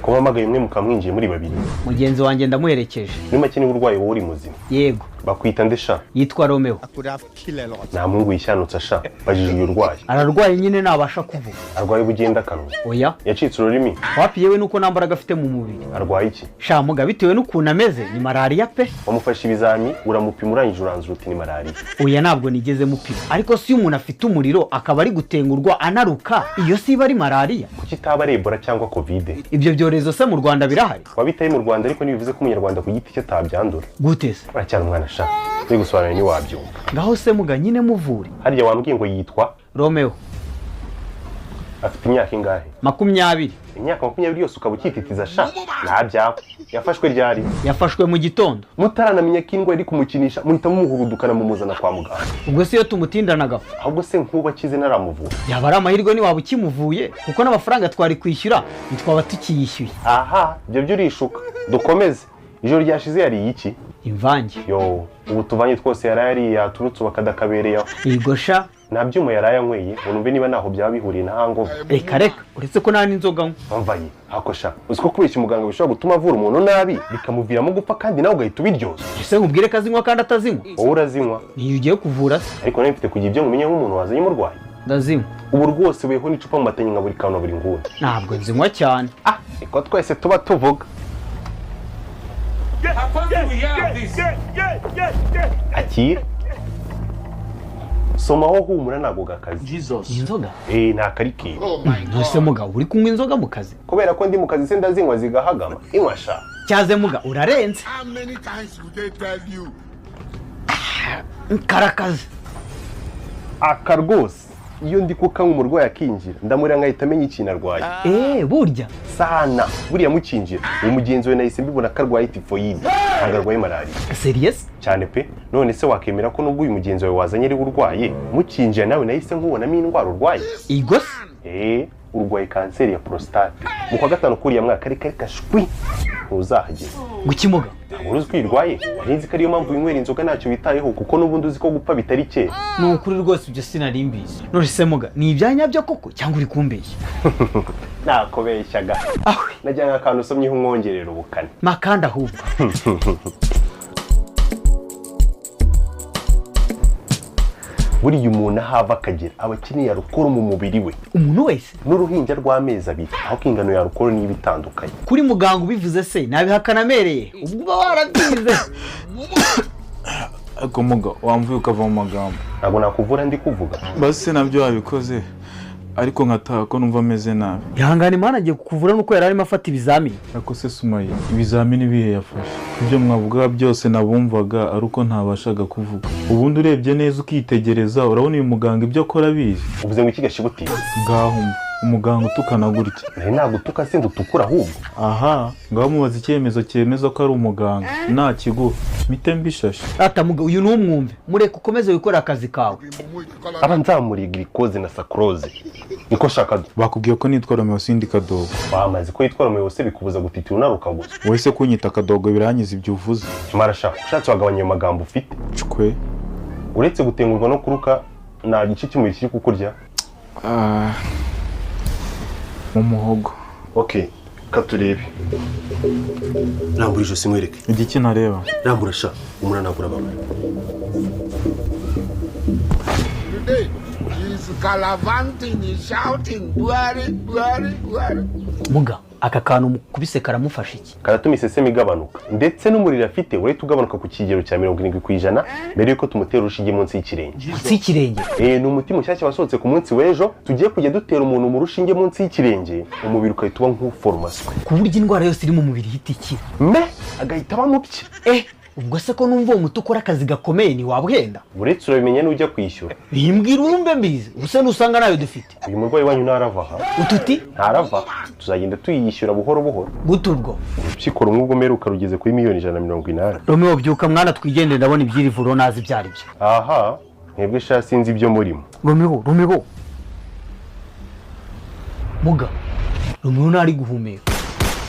Ko mpamagaye umwe mukaba mwinjiye muri babiri? Mugenzi wanjye ndamuherekeje. Muri make niba urwaye wowe uri muzima? Yego. Bakwita nde sha? Yitwa Romeo. Nta mungu yishyanutse sha, bajije uyu urwaye. Ararwaye nyine, ntabasha kuvuga. Arwaye ubugendakanwa? Oya. Yacitse ururimi? Wapi yewe, nuko nta mbaraga afite mu mubiri. Arwaye iki? Sha muga, bitewe n'ukuntu ameze ni malariya pe. Wamufashe ibizami uramupima, urangije uranzura uti ni malariya? Oya, ntabwo nigeze mupima, ariko si iyo umuntu afite umuriro akaba ari gutengurwa anaruka, iyo si iba ari malariya? Kuki itaba ari Ebola cyangwa Covid? Ibyo byorezo se mu Rwanda birahari? Wabitaye mu Rwanda, ariko ntibivuze ko umunyarwanda ku giti cye atabyandura. Gute se? Uracyari umwana sha, uri gusobanura ntiwabyumva. Ngaho se muga nyine muvure. Harya wambwiye ngo yitwa? Romeo. Afite imyaka ingahe? 20. Imyaka 20 yose ukaba ukititiza sha, nta byawe. Yafashwe ryari? Yafashwe mu gitondo. Mutaranamenya ko indwara iri kumukinisha muhita mumuhurudukana mumuzana kwa muganga? Ubwo se iyo tumutindana agapfa? Ahubwo se nk'ubu akize ntaramuvura? Yaba ari amahirwe ntiwaba ukimuvuye, kuko n'amafaranga twari kwishyura ntitwaba tukiyishyuye. Aha, ibyo byo urishuka. Dukomeze. Ijoro ryashize yariye iki? Imvange. Yo, ubu tuvanye twose yaraye yariye yaturutse ubu akadakabereye aho. Yego sha. Nta byuma yaraye anyweye ngo numve niba ntaho byaba bihuriye na hangover? Reka reka, uretse ko nta n'inzoga nywa. Mvaye hako sha, uzi ko kubeshya umuganga bishobora gutuma avura umuntu nabi bikamuviramo gupfa, kandi nawe ugahita ubiryozwa? Ese nkubwire ko azinywa kandi atazinywa? Wowe urazinywa? Niyo ugiye kuvura se? Ariko nawe mfite kugira ibyo nkumenya nk'umuntu wazanye umurwayi. Ndazinywa. Ubu rwose weho n'icupa mu matanya nka buri kantu na buri nguni. Ntabwo nzinywa cyane. Ah, niko twese tuba tuvuga. Akira, somaho, humura ntabwo gakaze. Iyi nzoga? Eh, nta karikeri. Ntuse mugabo, uri kunywa inzoga mu kazi? Kubera ko ndi mu kazi se ndazinywa zigahagama? Inywa sha. Cyaze muga, urarenze. How many times would they tell you? Karakaze. Aka rwose iyo ndi kukanywa umurwayi akinjira, ndamurira nkahita amenya ikintu arwaye. Eh, burya? Sana. Buriya mukinjira uwo mugenzi we nahise mbibona ko arwaye tifoyide, ntabwo arwaye malariya. Serious? Cyane pe. None se wakemera ko nubwo uyu mugenzi wawe wazanye ari we urwaye, mukinjira nawe nahise nkubonamo indwara urwaye? Igo se? Eh, urwaye kanseri ya prostate. Mu kwa gatanu kuriya mwaka ariko ariko ashwi ntuzahagera. Gukimuga? Ntabwo uzi ko uyirwaye? Nari nzi ko ariyo mpamvu winywera inzoga ntacyo witayeho, kuko n'ubundi uzi ko gupfa bitari kera. Ni ukuri rwose ibyo sinari mbizi. None se muga, ni ibyanyabyo koko cyangwa uri kumbeshya? Nakobeshyaga. Ahwe. Najyanye akantu usomyeho umwongerera ubukana. Makanda ahubwo. Buriya umuntu aho ava akagera aba akeneye alukoro mu mubiri we. Umuntu wese? N'uruhinja rw'amezi 2, aho ko ingano ya alukoro niba itandukanye. Kuri muganga ubivuze se nabihakana amereye? Ubwo uba warabyize. Ariko muga, wamvuye ukava mu magambo. Ntabwo nakuvura ndi kuvuga. Basi se nabyo wabikoze, ariko nkataha ko numva ameze nabi. Ihangane Imana agiye kukuvura, nuko yari arimo afata ibizamini. Ariko se Sumaye, ibizamini bihe yafashe? Ibyo mwavugaga byose nabumvaga ari uko ntabashaga kuvuga. Ubundi urebye neza ukitegereza, urabona uyu muganga ibyo akora abizi? Uvuze ngo iki gashibutire? Ngaho umva umuganga utukana gutya. Nari nagutuka se ngo utukure ahubwo? Aha ngaho mubaza icyemezo cyemeza ko ari umuganga, nakiguha mpite mbishashe. Ata muga, uyu ni umwumve, mureke ukomeze wikore akazi kawe. Aba nzamuriye glucose na sucrose niko shaka. Bakubwiye ko nitwa Romeo, sindi Kadogo. Wamaze ko yitwa Romeo se bikubuza gutitira unaruka gusa? Wowe se kunyita Kadogo birangiza ibyo uvuze? Marasha, ushatse wagabanya ayo magambo ufite. Cwe. Uretse gutengurwa no kuruka, nta gice cy'umubiri kiri kukurya? Ah, mu muhogo. Okay, katurebe. Rambura ijosi nkwereke. Igiki ntareba? Rambura sha, umuntu ntabwo urababara. Today, he's gallivanting, he's shouting, Buhari, Buhari, Buhari. Muga, aka kantu mukubise karamufasha iki? Karatuma isesemi igabanuka, ndetse n'umuriro afite urahita ugabanuka ku kigero cya 70% mbere y'uko tumutera urushinge munsi y'ikirenge. Munsi y'ikirenge? Eh, ni umuti mushyashya wasohotse ku munsi w'ejo. Tugiye kujya dutera umuntu mu rushinge munsi y'ikirenge, umubiri ugahita uba nk'uformaswe. Ku buryo indwara yose iri mu mubiri ihita ikira? Me agahita aba mupye. Eh, ubwo se ko numva uwo muti ukora akazi gakomeye, ntiwabuhenda? Uretse urabimenya n'ujya kwishyura. Bimbwira urumbe mbizi, ubuse nusanga nayo dufite. Uyu murwayi wanyu ntarava aha. Ututi? Ntarava, tuzagenda tuyishyura buhoro buhoro. Gute ubwo? Urukiko rumwe ubwo mperuka rugeze kuri miliyoni 180. Romeo, byuka mwana twigendere, ndabona iby'iri vuriro nazi ibyo ari byo. Aha, mwebwe sha sinzi ibyo murimo. Romeo, Romeo, muga, Romeo ntari guhumeka.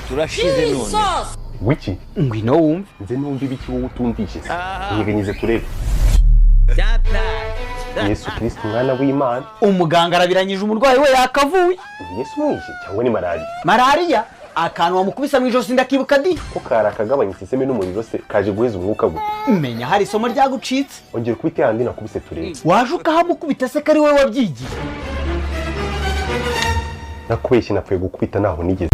Turashize none. Wiki? Ngwino wumve. Nze numva ibiki wowe utumvise se? Nyeganyize turebe. Byataye. Yesu Kirisiti, umwana w'Imana. Umuganga arabiranyije, umurwayi we yakavuye. Ni Yesu umwishe cyangwa ni malariya? Malariya. Akantu wamukubise mu ijosi ndakibuka di. Ko kari akagabanya iseseme n'umuriro se, kaje guheza umwuka gute? Menya hari isomo ryagucitse. Ongera ukubite handi nakubise turebe. Waje ukahamukubita se, ko ari wowe wabyigiye? Nakubeshye, napfuye gukubita, ntaho nigeze.